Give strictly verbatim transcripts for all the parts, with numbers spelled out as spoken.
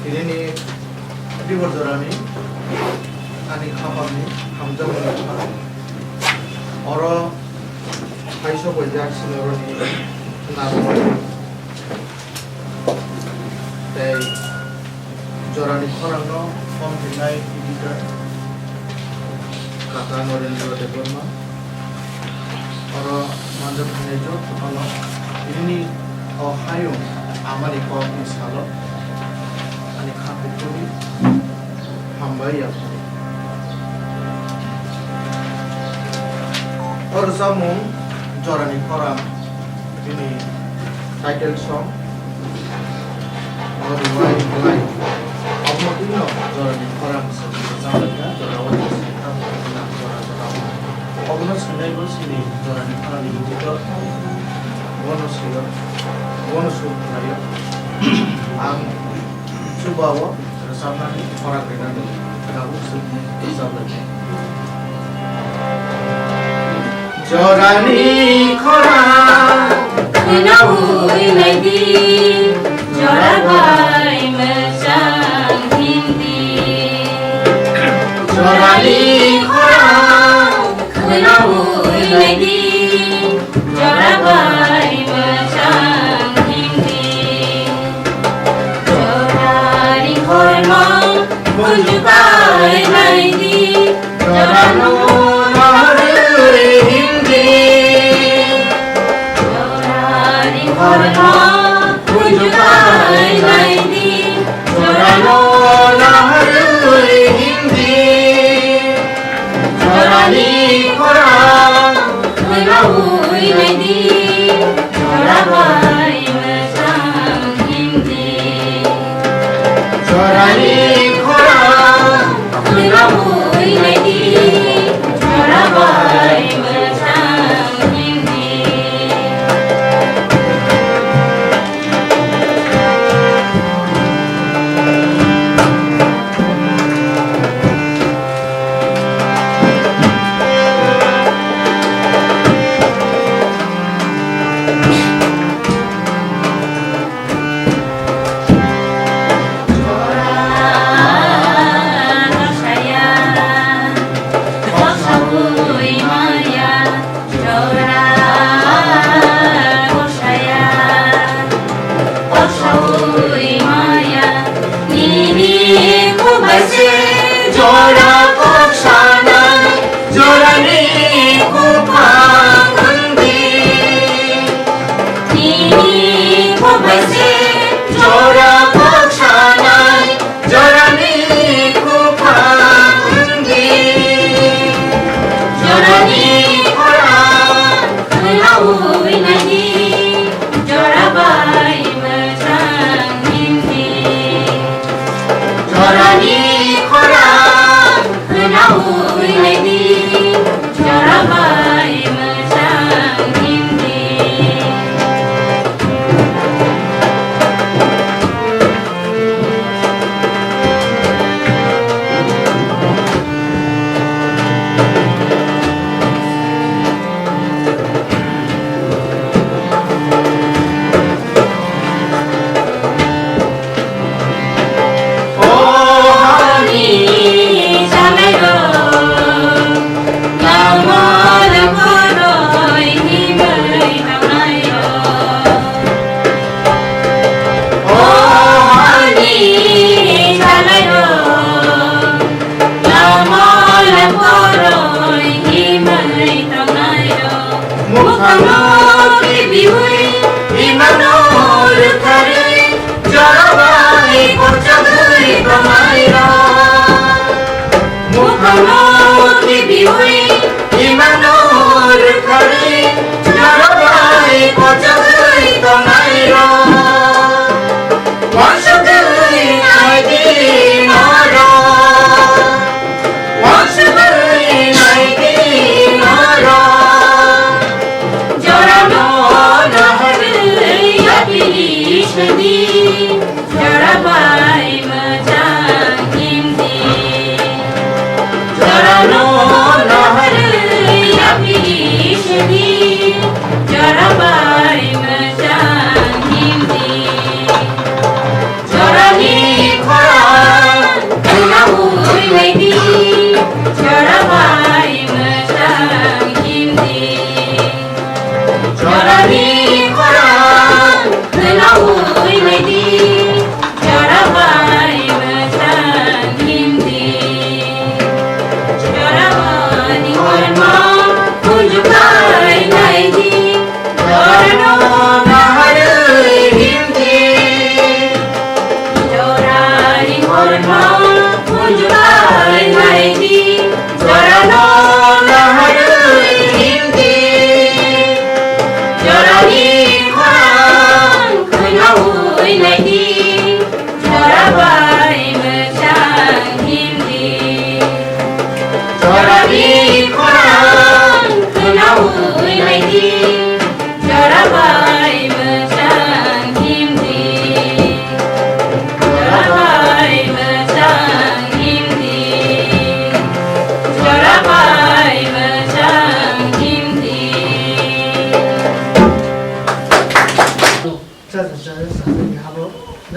Tinini Dibor jorani ani khapangni hamjakmani phan. Oro hai sok bai jak sinoroni narwkmani tei jorani khorangno phone khainai editor Kaka Norendra Debbarma. Oro manjak khainai jotono nini o hayung amani kokni salo ani kha kuphurwi hambai ya phano. O rwchapmung Jorani Khorang bini title song. Oro rwbai belai. Omo twino Jorani Khorang se rwchapmung ya, jora o se tamo na jora jora. Obono swinai bo sini Jorani Khorang ni bujito. Bono swiyo. Bono suk khlaio. Ang chuba o rwchapnani khorang rinani tabuk swk rwchapnani. Jorani khorang khwnaui naidi, jora bai mwchang hindi. Jorani khorang khwnaui naidi, jora bai mwchang hindi. Jorani khorang munju kai naidi, jorano narwri hindi. Jorani khorang munju kai naidi, jorano narwri hindi. Jorani khorang khwnaui naidi, jora bai mwchang hindi. Jorani khorang khwnaui naidi,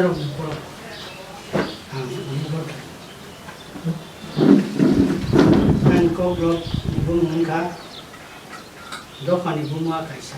Ang ani borok. Ang kokrok ni bumung wngkha, dophani buma kaisa.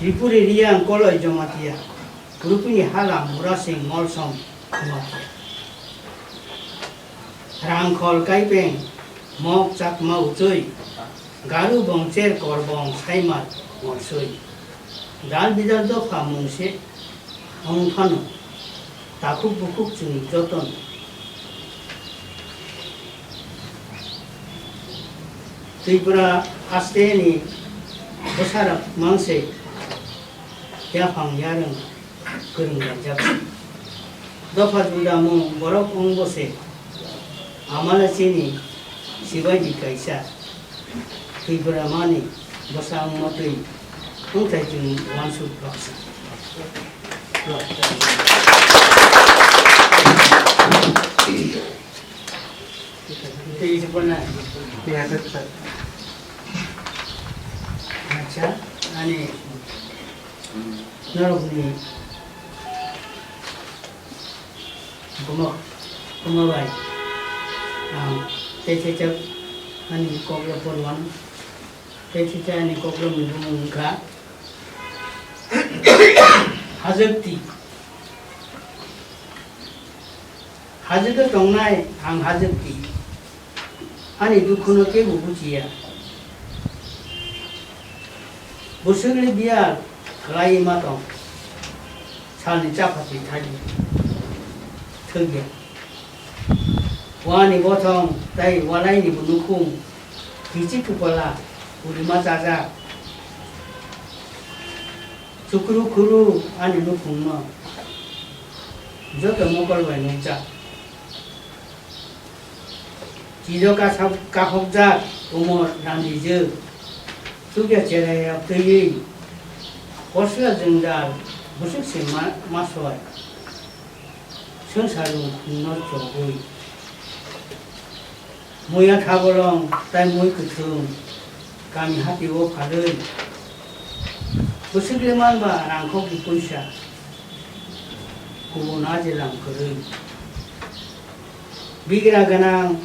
Tripuri Riyang Koloi Jamatia, Rupini Hala Murasing Molsom Jamatia. Rangkhol Kaipeng Mok Chakma Uchui, Garu Bongcher Korbong Saimat Molsui. Dal bidal dopha mungse wng phano, takhuk bukhuk chwng jotono. Tripura hasteni bwsarok mangse yaphang yarwng kwrwng laijak. Dopha juda mung borok wng bose amala chini sibaidi kaisa. Tripura mani bwsa wngma twi wngthai chwng uansuk baksa. Acha, ani norokni Kuma, kuma bai. Ang tei tei tei ani koklo porwano. Tei tei tei ani koklo ni bumung wngkha Hajwkti. Hajwkgo tongnai ang Hajwkti. Ani dukhuno kebo buchiya. Bwswkni biyar khlaiwi ma tong. Salni chaphatwi thagi thwkya. Wani bothong tei walaini bo nukhung kichi kupala purima chajak. Chukru khuru ani nukhungno joto mokol bai nukjak. Chijo kasak-, kakhokjak umor randijwk, chukya cherai rok twiwi, kosla jwngjal bwswk se ma-, ma soi, swngchar rwng khungno chobwi. Muya thabolong tai mui kwthwng, kami hati o phalwi, bwswk le manba rangkhokni puisa, kubun a je lam kwrwi. Bigra gwnang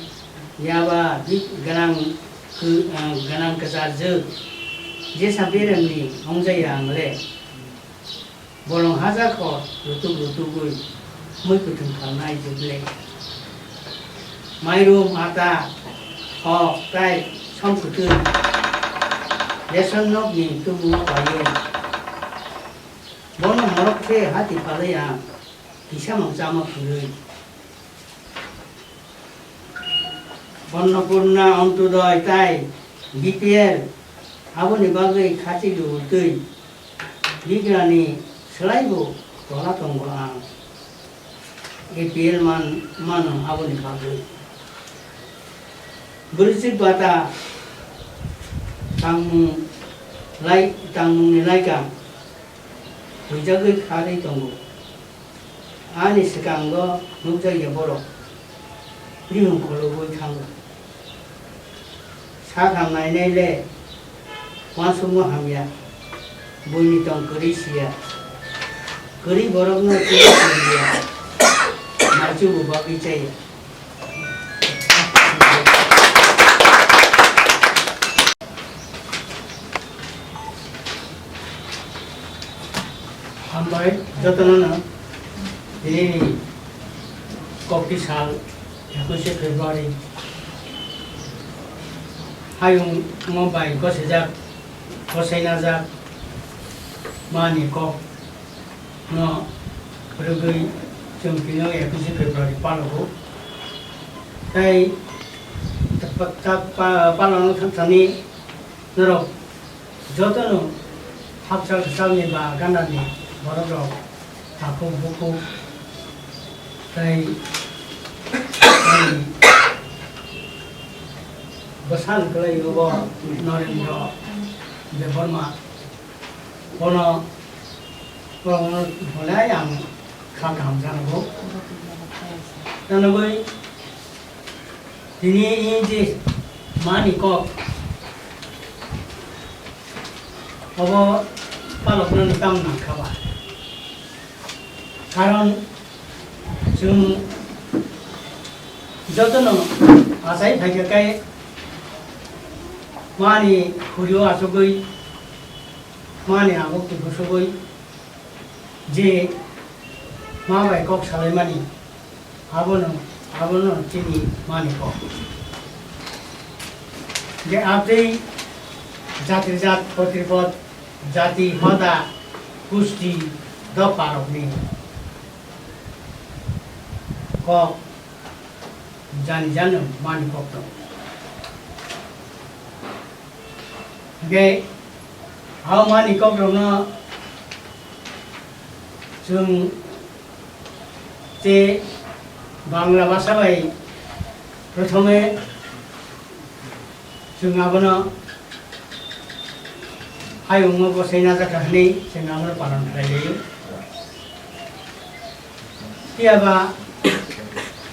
yaba bi-, gwnang kw-, ah, gwnang kwcharjwk, jesa beremni wngjaya ang le. Bolong hajar kor rutuk rutugwi mui kwthwng phalnai jwk le. Mairum, ata, hok, tai som kwtwng ration nokni tubuo paiwi. Bono morok khe hati phalwi ang kisa mang chama phurwi. Annapurna, Antyodoi tai B P L aboni bagwi khachigwi ultwi bigrani swlaibo tola tongo ang. A P L man, mano aboni bagwi. Bwrwichwk bata tangmung lai, tangmungni laikam huijagwi kharwi tongo. Ani swkango nukjakya borok rihum kholobwi thango. Satham nainai le uansukma hamya, buini tong kwrwi siya, kwrwi borokno chubu siya, mai chubu bagwi chaya. Hambai jotono no, tini ni kokti sal ekush February hayung mo bai gosijak, gosainajak mani kok no rwgwi chwng tini ekush February palogo. Tai ta-, ta-, pa-, palano thang thani norok jotono hakchal kwchalni ba ganani borok rok takhuk bukhuk tei ani bwsal kwlai obo Narendra Debbarma. Bono, bono hwnai ang kha kaham janago. Janagwi tini e je mani kok obo Palokno tam nangkha ba. Karon chwng jotono achai phaikha khe mani khulio achugwi, mani abuk twi bwsugwi je ma bai kok salaimani, abono, abono chini mani kok. Je abtwi jatri jat, potri pot, jati hoda, kusti, dopharokni kok jani jani mani kok tongo. Hingke, o mani kokrokno chwng tei Bangla basa bai prothome chwng abono hayungo bwsai najak kha hwnwi chwng abono palan khlai laio. Phiya ba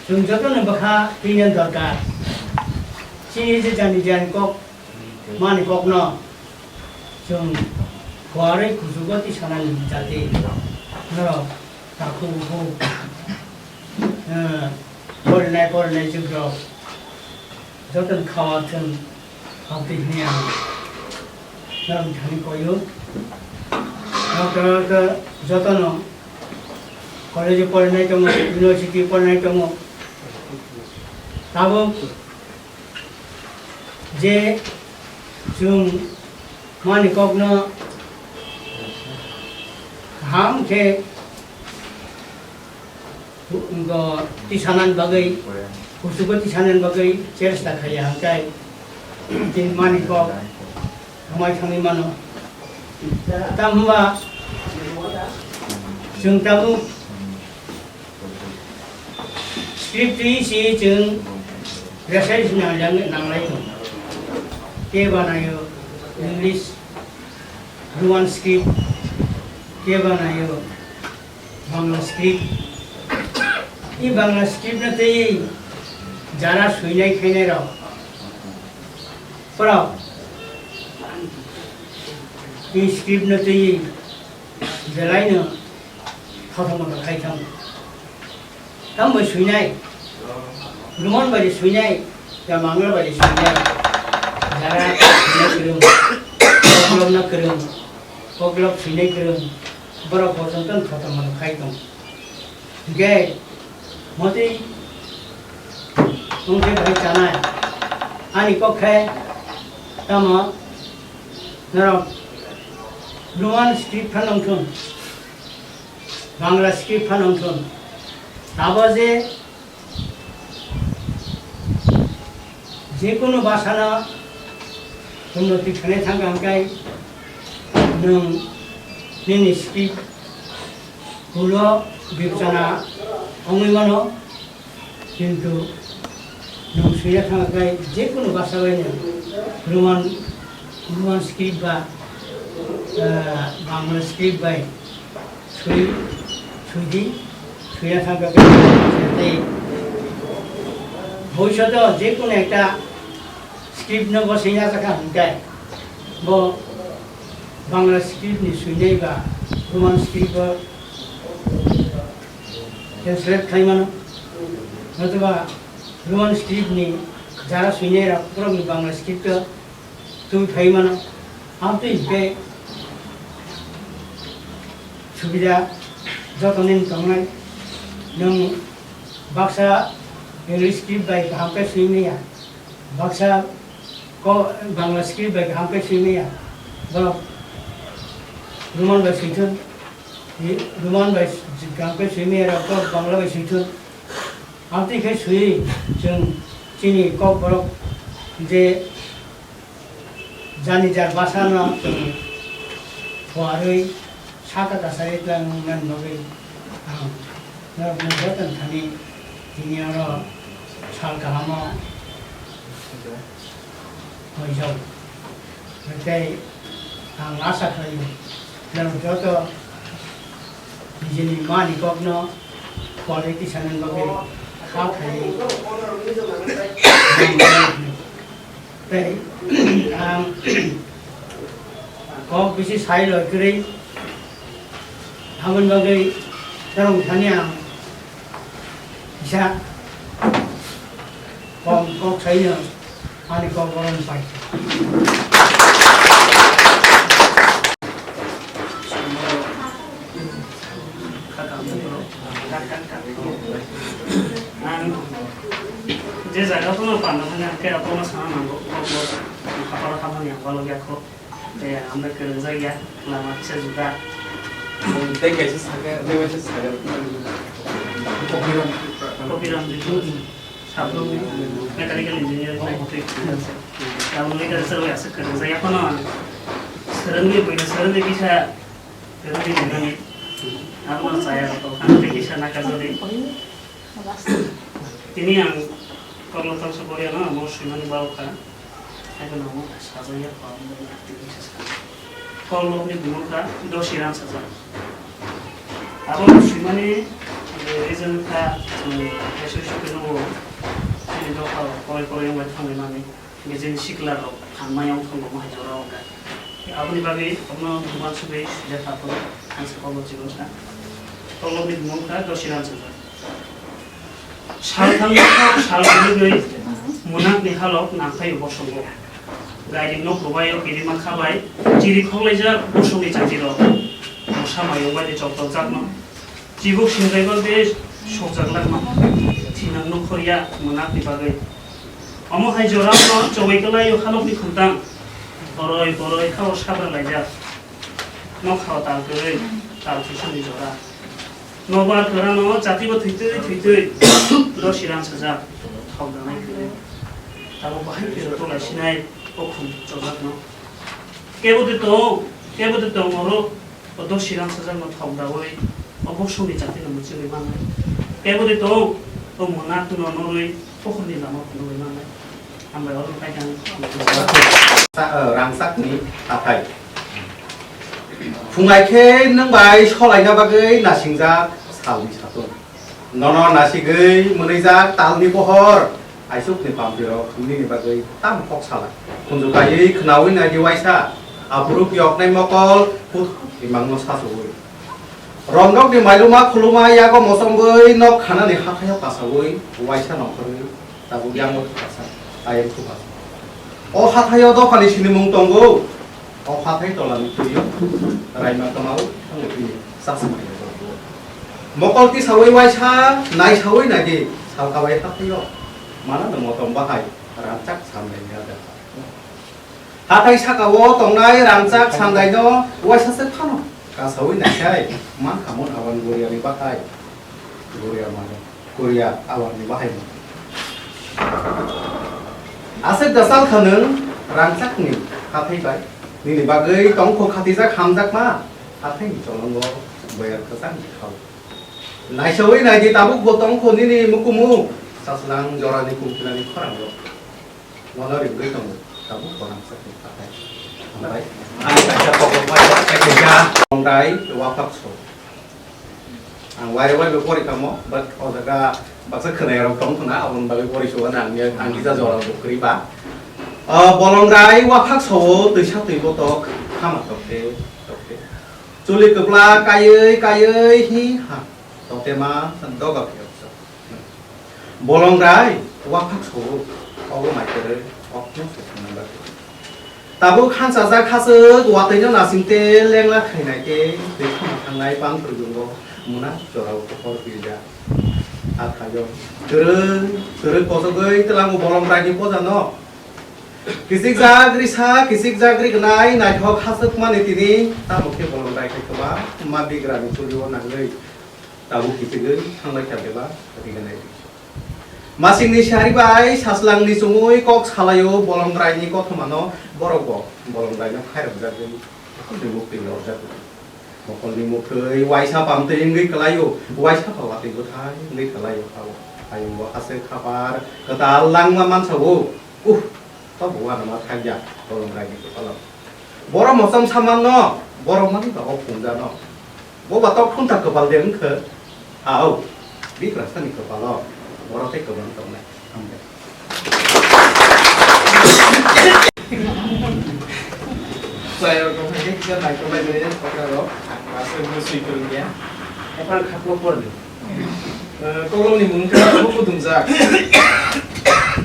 chwng jotono bwkha twina dorkar. Chini je jani jani kok, mani kokno chwng kuarwi kuchugo tisanani jati norok takhuk bukhuk, eh, porinai porinai jugrok jotono khawa thwng. Aboni hwnwi ang norok thani koyo. Norok jotono college o porinai tongo, university o porinai tongo. Tabuk je chwng mani kokno kaham khe Bo tisanani bagwi, kuchugo tisanani bagwi chesta khaiya hwnkhe, chini mani kok hamai thangwi mano. Tamo hwnba chwng tabuk script twi si chwng research nanglai, nanglai tongo. Khe banaio English, Roman script, khe banaio Bangla script. I Bangla script no twi jara swinai khainai rok. Borok i script no twi belai no thothom no khai thang. Tamo bai swinai. Roman bai swinai. Ya Bangla bai swinai. Jara swinai kwrwng. Koklop no kwrwng. Koklop swinai kwrwng. Borok bo chwng tong thothom no khai tong. Hingke, motwi wngkhe bai chanai. Ani kok khe tamo norok Roman script phano wngthun, Bangla script phano wngthun. Abo je jekunu bhasano unnoti khlai thangkha hwnkhe nwng nini script ulo bibechana wngwi mano, kintu nwng swina thangkha khe jekunu bhasa baino Roman, Roman script ba, ah, Bangla script bai swi, swidi, swina thangkha khe tei bhobishoto jekunu ekta script no bo swina thangkha hwnkhe bo Bangla script ni swinai ba Roman script o translate khai mano, notoba Roman script ni jara swinai rok borok ni Bangla script o twi phai mano. Amtwi hwnkhe subida joto ni tongnai. Nwng baksa English script bai kaham khe swi manya, baksa ko Bangla script bai kaham khe swi manya, borok Roman bai swithun, Roman bai kaham khe swi manya rok borok Bangla bai swithun. Amtwi khe swi chwng chini Kokborok je jani jar basa no chwng phuarwi saka kasari twlang nani bagwi ang norokno jotono thani tini oro sal kahamo hoijao. Tei ang asa khlaio norok joto nijini mani kokno politician ni bagwi kha khaiwi tei ang Kok bisi sai loi kwrwi, aboni bagwi norok thani ang kisa kom kok saino ani kok boron pai. Ang je jaga phano panda thani ang khe abono sana nango, kok bo haparo hapani ang balo yakho. Eh, ang bai kwrwngjak ya, lama kisa juda. Tei kaisa sakha, tei kaisa sakha. Kopiram Tripura. Kopiram Tripura. Sabrumni mechanical engineering bai twi. Tabuk ni kaisa bai aswk kwrwngjak ya, phano swrwngwi buino swrwngwi kisa kwrwngwi nani. Abono chaya rok khan tei kisa nakar jodi. Tini ang kokno tongsa poriano amo swimani bawkha. Haikhe namo sajagya kok tini kisa sa. Koklopni bumung kha Dosi Rangsajak. Abo swimani, eh, reason kha, um, kaisa swimani o chini dopha poroi poroi wngbai thanglaimani. Hingke chini sikla rok thangmai wng thangma hai jora o kha. Aboni bagwi omo uansugwi sujak kha phuru ang se koklo chikon sa. Koklopni bumung kha Dosi Rangsajak. Sal thangma kha sal kwrwngwi mwnakni halok nangkhaio bosongo. Gairing nok rwbaio kirima khabai chiri khoklaijak bosongni chati rok. Mosa mayung bai choktoljak no. Chibuk singrai bagwi sokjak lakno. Thinang nuk khorya mwnakni bagwi. Omo hai jorao no chobwi kwlaio halokni khumtang. Boroi boroi hao sabra laijak. Nokhao tal kwrwi, tal kisuni jora. Nobar kwrano chatibo thwitwi thwitwi Dosi Rangsajak thok danai kwrwi. Tabuk bahai khe rwtwk laisinai o khum chojakno. Kebo de tong, kebo de tong oro o Dosi Rangsajakno thok daui o bosongni chatino muchungwi mannai. Kebo de tong o mwnakno norwi pohorni lama phunugwi mannai. Hambai oro kaitor. Sa-, eh, rangchakni hathai. Phungai khe nwng bai solaina bagwi nasingjak salni satung. Nono nasigwi mwnwijak talni pohor, aisukni pampirok nini bagwi tamo kok salai. Khunju kaiwi khnaui naidi waisa, aphuru phiyoknai mokol, puthok imangno sachuwi. Romrokni mailuma khuluma yago mochomwi nok khanani hathaio kasaui waisa nongkhorwi tabuk yango thupasa, ayang thupasa. O hathaio dophani sinimung tongo, o hathai tolani twiwi raima kwmao thangwi twi chasmani tongo. Mokol tisaui waisa naisaui naidi salkabai hathaio manano motom bahai rangchak samlaini ada. Hathai sakao tongnai rangchak sandaino waisa se phano kasaui naisai mankha mun awan goriani bahai. Goria mano, goria awan ni bahai mano. Aswk da sal kha nwng rangchakni hathai bai. Nini bagwi tongkho khatijak hamjakma hathaini cholongo boyar kwchangni thao. Naisaui naidi tabuk bo tongkho nini mukumu saslang jorani kungkilani khorango. Bono ringwi tongo, tabuk bo rangchakni hathai. Hambai. Ani kaisa kokborok bai kaisa Tongrai waphak so. Ang waire waire pori kamo, but o jaga baksa khwnai rok tong khna, aboni bagwi pori so na ang, ang kisa jora bo kwrwi ba. O Bolongrai waphak so twisa twi botok, khama tokte, tokte. Chuli kwpla kaiwi, kaiwi hi ha, tokte ma doga phiyok so. Bolongrai waphak so, ogo mai kwrwi, okno se khwnang bagwi. Tabuk khansajak khaswk watwi no nasing te lengla khainai tei twi khama thangnai pang kwrwngbo muna jorao hor pilda. Athaio kwrwi kwrwi kochogwi twlango bolongrai ni poja no. Kichik jak risa, kichik jak rignai naithok khaswk mani tini tamo khe bolongrai khai kwbangma bigrani chulio nangwi tabuk kichigwi thanglai kha bebak rignai. Masingni sari bai saslangni chumui kok salaio bolongrai ni kothomano borok bo bolongrai no khairokjagwi muktwi lorjago. Mokolni muktwi waisa pamtwi wngwi kwlaio, waisa pha watwi bwthai wngwi kwlaio. Ayung bo hase khapar kwtal langma mansago. Uh, to bo uanama thangya bolongrai ni kwpalo. Borok mosom samanno, borok mani ba o phungjano. Bo ba tok phunta kwpal de wngkhe. Ao, bikrasani kwpalo borok tei kwbang tongnai. Hambai. Teacher naitolai bini okra rok ang aswk no swi kwrwngya. Okra khatlo porli. Eh, kolomni mung kha Hukudumjak.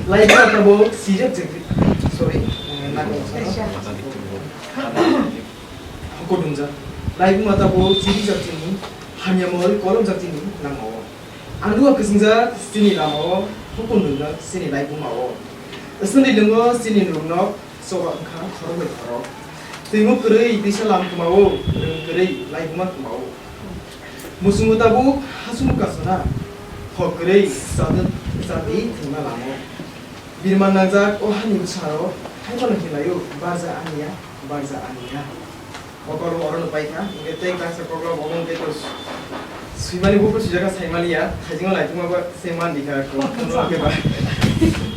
Laibuma tabuk sijak jagri. Sorry. Eh, nago. Hukudumjak. Laibuma tabuk sijak jagri. Hamya mol kolom jagri nang o. Andua kchwngjak chini lama o, hukun rwngjak chini laibuma o. Aswkni lwngo chini nuknok choba wngkha khorok bai khorok. Twimo kwrwi twisa lam kwma o, rwng kwrwi laibuma kwma o. Muchungo tabuk hachung kasona, hok kwrwi chadi chadi thwima lama o. Birman nangjak o hani bwsaro, hai bono hinlaio, barja aniya, barja aniya. O kolom oro no paikha, hingke tei kaisa kolom omo hingke to swimani buphuru swijak kha saimaliya, thaisingo naitugma ba se manlikha,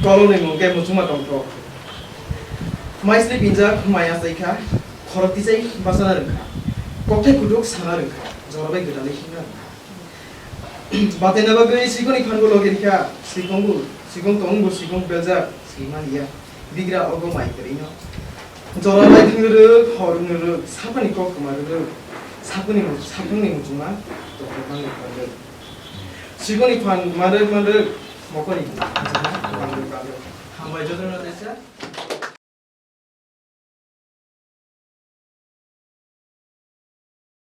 kolom ni mung khe muchungma tongthok. Maisli pinjak maya chaikha, khorok tisai bachana rwngkha, kokthai kutuk sana rwngkha, jora bai gwdalwi himna rwngkha. Batena bagwi sikoni phanbo logi rikha, sikongo, sikong tongbo sikong beljak, swimaliya, bigra ogo mai kwrwino. Jora lai thang rwrwk, hor wng rwrwk, saphani kok kwma rwrwk, saphani mu-, saphangni muchungma tongthok manwi phanrwk. Sikoni phan manrwk manrwk, mokoni muchungma manrwk manrwk. Hambai jotono teisa.